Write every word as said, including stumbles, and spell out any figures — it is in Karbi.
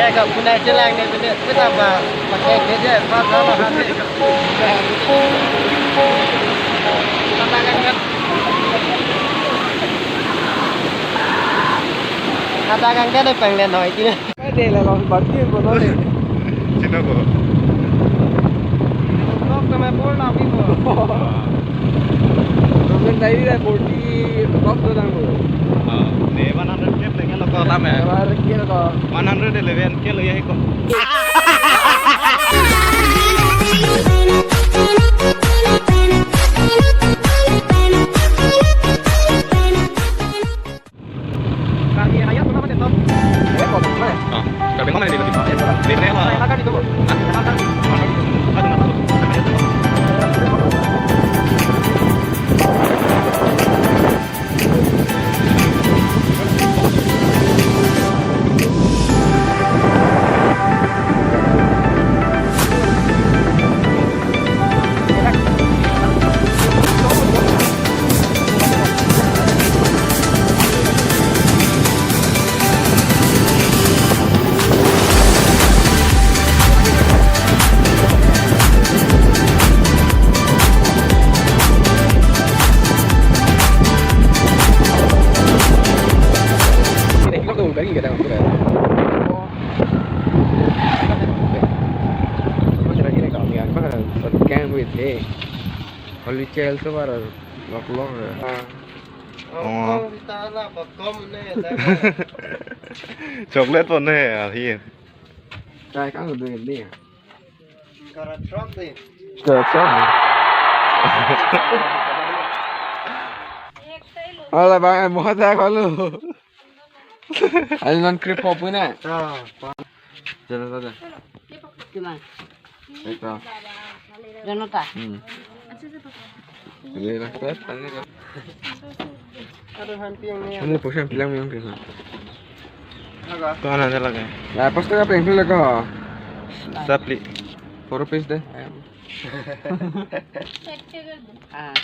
Ka punai chelang ne bine, kita ba, pakai keje, pa sama hati. Kata kang kene penglen noi kini. Ade la long bati ko no le. Sino ko? Blok tama bol na pi ko. Romen dai da forty blok do dang ko. Ah, ne one hundred ke pengen lo ko lama. Ebar ke ko. One hundred eleven ke lo ya ko. Karbi Anglong mana, Tom? Ah, Karbi Anglong mana dia? Di mana? Saya akan itu. Hah? Saya akan. Kali cel tu baru lok lok ya. Oh. Chocolate pon ne ahi. Chai kang du ni. Kara truck de. Kara truck. Ala bang mo ta kalu. Ayo non krip hop na. Ah, pa. Jalan saja. Jalan. Ito. Jalan ta. Hmm. Ini lah, kan, ini kan. Aduh, han piang ni. Ini pusing piang yang piang. Apa? Tuh, anak lagi. Ya, pas tu apa yang pilih kau? Sapli. Four rupees deh. Ayo. Ah.